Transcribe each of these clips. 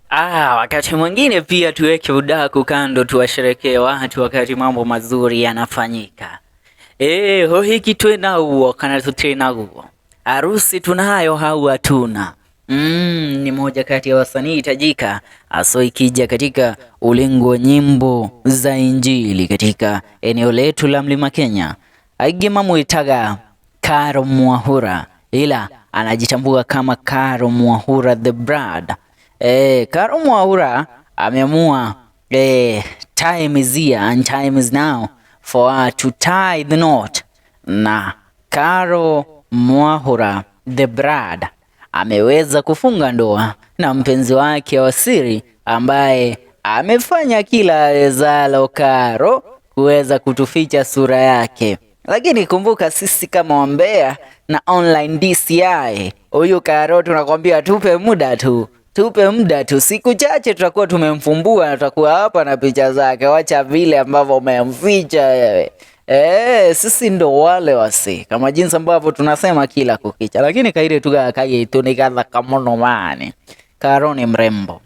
Ah, wakati mwingine pia tuweke udaku kando, tuwasherekee watu wakati mambo mazuri yanafanyika. Eh, hohiki twenaguo kana tutenaguo, harusi tunayo au hatuna? Ni moja kati ya wasanii tajika aso ikija katika ulingo wa nyimbo za Injili katika eneo letu la Mlima Kenya. Aingĩ mamwĩtaga Caro Mwahura ila anajitambua kama Caro Mwahura the Brad. Caro Mwahura ameamua time is here and time is now for her to tie the knot, na Caro Mwahura the Brad ameweza kufunga ndoa na mpenzi wake wa siri ambaye amefanya kila awezalo Caro kuweza kutuficha sura yake. Lakini kumbuka sisi kama wambea na online DCI, huyu Caro tunakwambia tupe muda tu, tupe muda tu, siku chache tutakuwa tumemfumbua na tutakuwa hapa na picha zake. Wacha vile ambavyo umemficha wewe. Sisi ndo wale wasi kama jinsi ambavyo tunasema kila kukicha, lakini kaire tuga kaye tunikathaka muno mani. Caro ni mrembo.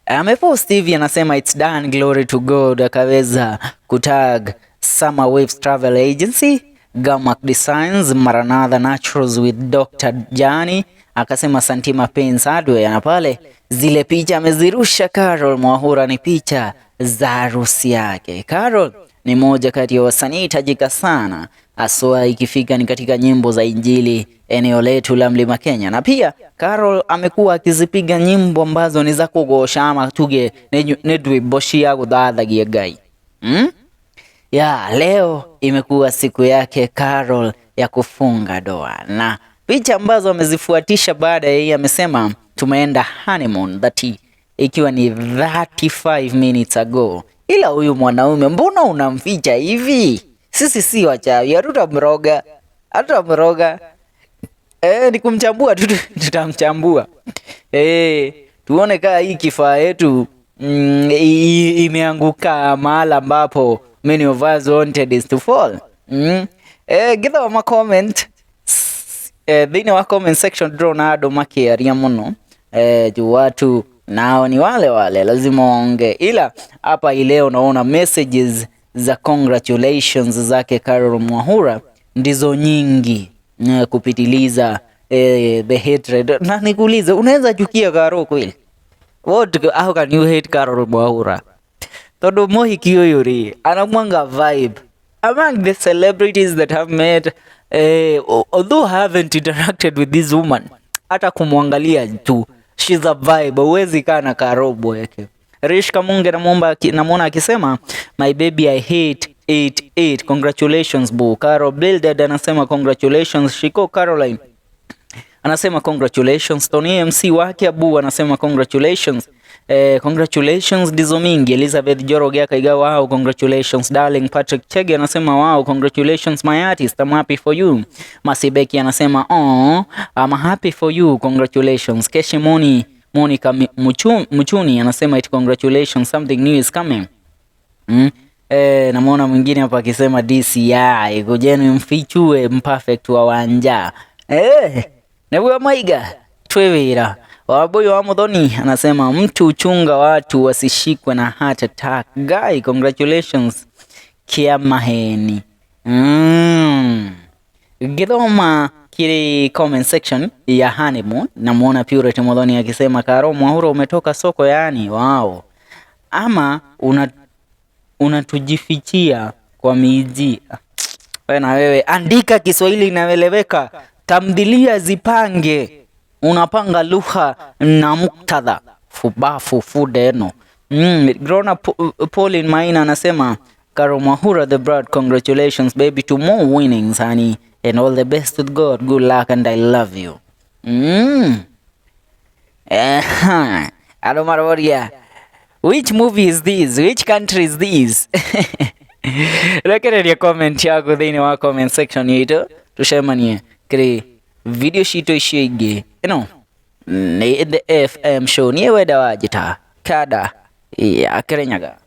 Amepost hivi anasema, "It's done, glory to God." Akaweza kutag Summer Waves Travel Agency, Gamak Designs, Maranatha Naturals with Dr. Jani, akasema Santima Paints Hardware, na pale zile picha amezirusha Carol Mwahura ni picha za harusi yake. Carol ni moja kati ya wasanii tajika sana aswa ikifika ni katika nyimbo za Injili eneo letu la Mlima Kenya, na pia Carol amekuwa akizipiga nyimbo ambazo ni za kugosha ama tuge nĩ rwĩmbo cia gũthathagia Ngai. Ya leo imekuwa siku yake Carol ya kufunga doa, na picha ambazo amezifuatisha baada ya hii amesema tumeenda honeymoon that ikiwa ni 35 minutes ago. Ila huyu mwanaume mbona unamficha hivi? Sisi si wachawi, hatutamroga, hatutamroga. Ni kumchambua tu, tutamchambua. Tuone kaa hii kifaa yetu imeanguka mahala ambapo many of us wanted is to fall. Githoma comment thĩinĩ wa comment section ndĩrona andũ makĩaria mũno juu watu nao ni wale wale, lazima waongee, ila hapa ileo naona messages za congratulations zake Carol Mwahura ndizo nyingi kupitiliza the hatred. Na nikuulize, unaweza chukia Caro kweli? What, how can you hate Carol Mwahura? Tondu muhiki uyu ri anamwanga vibe among the celebrities that have met, although I haven't interacted with this woman, hata kumwangalia tu, she's a vibe. Huwezi kaa na Caro yake. Rish Kamunge namuomba namuona akisema, "My baby, I hate it it, congratulations boo." Caro Bildad anasema congratulations. Shiko Caroline anasema congratulations. Tony MC wake Abu anasema congratulations. Congratulations ndizo mingi. Elizabeth Joroge akaiga, "Wow, congratulations darling." Patrick Chege anasema, "Wow, congratulations my artist, I'm happy for you." Masibeki anasema, "Oh, I'm happy for you, congratulations." Keshi Moni Monica Muchuni anasema it congratulations, something new is coming. Namuona mwingine hapa akisema DCI kujeni mfichue mperfect wa Wanja. Nebuya Maiga twewira Waboyo wa Muthoni anasema mtu chunga watu wasishikwe na heart attack. Guy, congratulations Kiamaheni. Githoma kiri comment section ya honeymoon, namuona Purity Muthoni akisema, "Karo Mwahura umetoka soko yani, wow." Ama unatujifichia kwa miji. Wewe na wewe andika Kiswahili inaeleweka, tamthilia zipange, unapanga lugha na muktadha fubafu fudeno. Grona Pauline Maina anasema, "Caro Mwahura the Brad, congratulations baby to more winnings honey and all the best with God, good luck and I love you." Ado Maroria. Which movie is this? Which country is this? Rekereria comment yaku thĩinĩ wa comment section itũ tucemanie kĩrĩ video citũ icio ingĩ. Ĩno nĩ The FM Show, niĩ wenda wanjĩta kada ya Kirinyaga.